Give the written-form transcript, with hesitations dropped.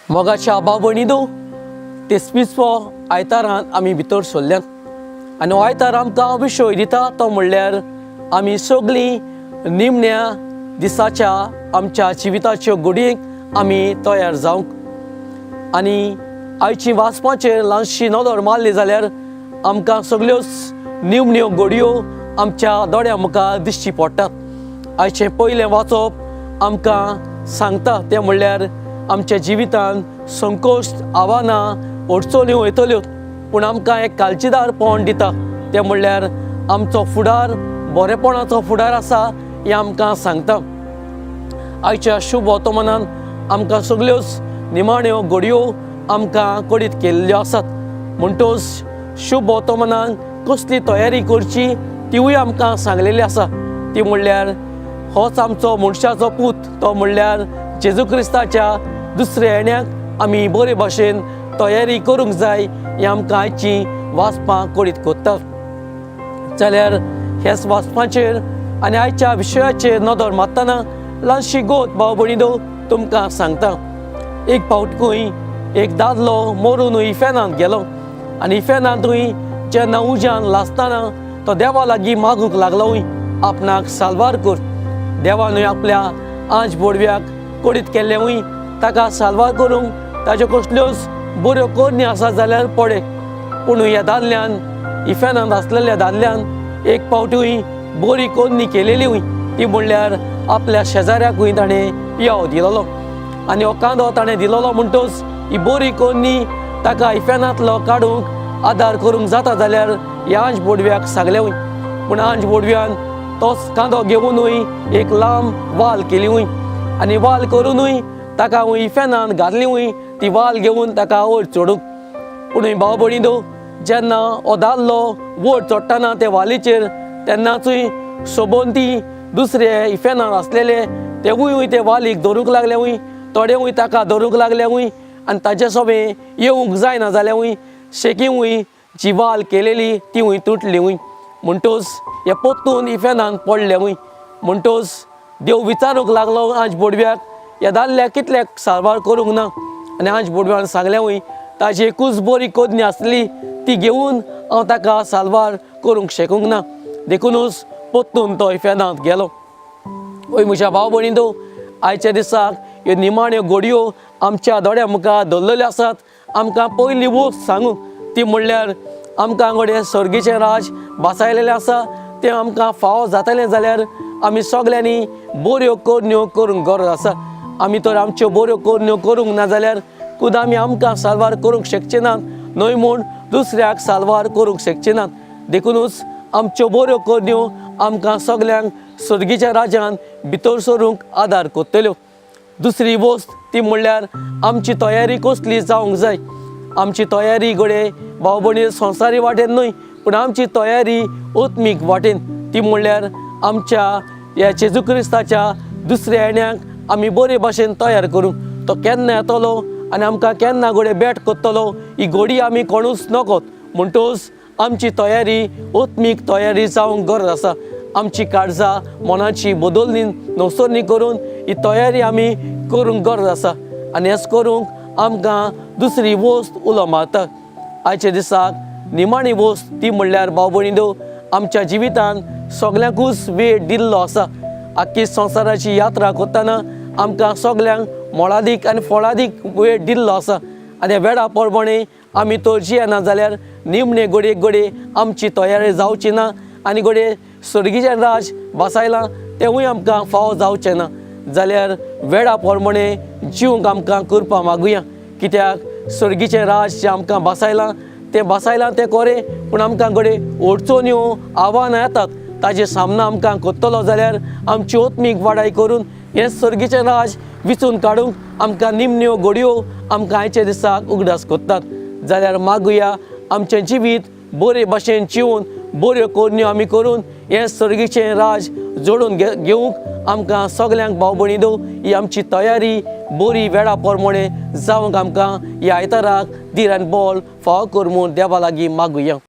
मोगाच्या भाव भयणींनो, तेसवीसवो आयतारान आमी भितर सरल्यात आनी हो आयतार आमकां विशय दिता तो म्हणल्यार आमी सगळीं निमण्या दिसाच्या आमच्या जिविताच्यो घडयेक आमी तयार जावंक. आनी आयची वाचपाचेर ल्हानशी नदर मारली जाल्यार आमकां सगळ्योच निमण्यो घडयो आमच्या दोळ्या मुखार दिसची पडटात. आयचें पयलें वाचप आमकां सांगता तें म्हणल्यार आमच्या जिवितान संकोश्ट, आव्हानां, अडचण्यो येतल्यो, पूण आमकां एक काळजीदारपण दिता तें म्हणल्यार आमचो फुडार बरेपणाचो फुडार आसा हें आमकां सांगता. आयच्या शुभ वर्तमानान आमकां सगळ्योच निमाण्यो घडयो आमकां कळीत केल्ल्यो आसात. म्हणटोच शुभ वर्तमानान कसली तयारी करची तिवूय आमकां सांगलेली आसा. ती म्हणल्यार होच आमचो मनशाचो पूत, तो म्हणल्यार जेजू क्रिस्ताच्या दुसऱ्या येण्याक आमी बरे भाशेन तयारी करूंक जाय हें आमकां आयची वाचपां कळीत करतात. जाल्यार ह्याच वाचपाचेर आनी आयच्या विशयाचेर नदर मारतना ल्हानशी गोत भाव भयणींनो तुमकां सांगता. एक फावट खंय एक दादलो मरून इफेनांत गेलो आनी इफेनांतूय जेन्ना उज्यान लासतना तो देवा लागीं मागूंक लागलो आपणाक साल्वार कर. देवानूय आपल्या आंज बोडव्याक कळीत केल्लेंवूय ताका साल्वार करूंक ताच्यो कसल्योच बऱ्यो करणी आसा जाल्यार पळय. पूण ह्या दादल्यान, इफेनांत आसलेल्या दादल्यान एक फावटूय बरी करणी केलेली, ती म्हणल्यार आपल्या शेजाऱ्याकूय ताणें पियाव दिलोलो आनी हो कांदो ताणें दिलोलो. म्हणटोच ही बरी करणी ताका इफेनांतलो काडूंक आदार करूंक जाता जाल्यार ह्या आंज बोडव्याक सांगलेंवूय. पूण आंज बोडव्यान तोच कांदो घेवनूय एक लांब वाल केलीवूय आनी वाल करुनूय ताका इफेनान घातलीवूय, ती वाल घेवन ताका वयर चडूंक. पूण भाव भयणींनो, जेन्ना हो दादलो वयर चडटना ते वालीचेर तेन्नाचूय सोबोन ती दुसरे इफेनान आसलेले तेवूय ते वालीक धरूंक लागलेवूय, थोडेवूय ताका धरूंक लागलेवूय आनी ताचे सोबें येवंक जायना जाल्यावूय शेकीवूय जी वाल केलेली तिवूय तुटलीवूय. म्हणटोच हे पोत्तून इफेनान पडलेवूय. म्हणटोच देव विचारूंक लागलो आंज बोडव्याक, ह्या दादल्याक कितल्याक सारवार करूंक ना? आनी आंज बोडव्यान सांगलेवूय, ताजी एकूच बरी कोदनी आसली ती घेवन हांव ताका साल्वार करूंक शकूंक ना, देखुनूच पोत्तून तो इफेनांत गेलो. ओय म्हज्या भाव भयणींनो, आयच्या दिसाक ह्यो निमाण्यो घडयो आमच्या दोळ्या मुखार दवरलेल्यो आसात. आमकां पयली वस्त सांगू ती म्हणल्यार आमकां घडये सर्गीचें राज भासायलेलें आसा तें आमकां फावो जातलें जाल्यार आमी सगल्यांनी बऱ्यो करण्यो करूंक गरज आसा. आमी तर आमच्यो बऱ्यो करण्यो करूंक ना जाल्यार खुद आमी आमकां साल्वार करूंक शकचे नात, न्हय म्हूण दुसऱ्याक साल्वार करूंक शकचे नात. देखुनूच आमच्यो बऱ्यो करण्यो आमकां सगल्यांक सर्गीच्या राजान भितर सरूंक आदार करतल्यो. दुसरी वस्त ती म्हणल्यार आमची तयारी कसली जावंक जाय. आमची तयारी घडये भाव भयणी संवसारी वाटेन न्हय, पूण आमची तयारी आत्मीक वाटेन, ती म्हणल्यार आमच्या ह्या जेजू क्रिस्ताच्या दुसऱ्या येण्याक आमी बरे भाशेन तयार करूंक. तो केन्ना येतलो आनी आमकां केन्ना घडये भेट करतलो ही घडी आमी कोणूच नकोत. म्हणटोच आमची तयारी आत्मीक तयारी जावंक गरज आसा. आमची काळजां मनाची बदलणी नवसरणी करून ही तयारी आमी करूंक गरज आसा आनी हेच करूंक आमकां दुसरी वस्त उलो मारता. आयच्या दिसाक निमाणी वस्त ती म्हणल्यार भाव भयणींनो, आमच्या जिवितान सगल्यांकूच वेळ दिल्लो आसा. आख्खी संवसाराची यात्रा करतना आमकां सगल्यांक मोळादीक आनी फळादीक वेळ दिल्लो आसा आनी ह्या वेळा प्रमाणे आमी तो जियेना जाल्यार निमणे घडये घडये आमची तयारी जावची ना आनी घडये सर्गीचें राज बसायलां तेवूय आमकां फावो जावचें ना. जाल्यार वेळा प्रमाणे जिवंक आमकां करपा मागुया, कित्याक सर्गीचें राज जें आमकां बसायलां तें बसायलां तें कोरें, पूण आमकां घडये अडचण्यो आव्हानां येतात ताजे सामना आमकां करतलो जाल्यार आमची आत्मीक वाडाय करून हें सर्गीचें राज विचून काडूंक आमकां निमण्यो घडयो आमकां आयच्या दिसाक उगडास करतात. जाल्यार मागुया आमचें जिवीत बरे भाशेन जिवन बऱ्यो करण्यो आमी करून हें सर्गीचें राज जोडून घेवंक आमकां सगल्यांक भाव भयणींनो ही आमची तयारी बरी वेळा प्रमाणे जावंक आमकां ह्या आयताराक धीर आनी बळ फावो कर म्हूण देवा लागीं मागुया.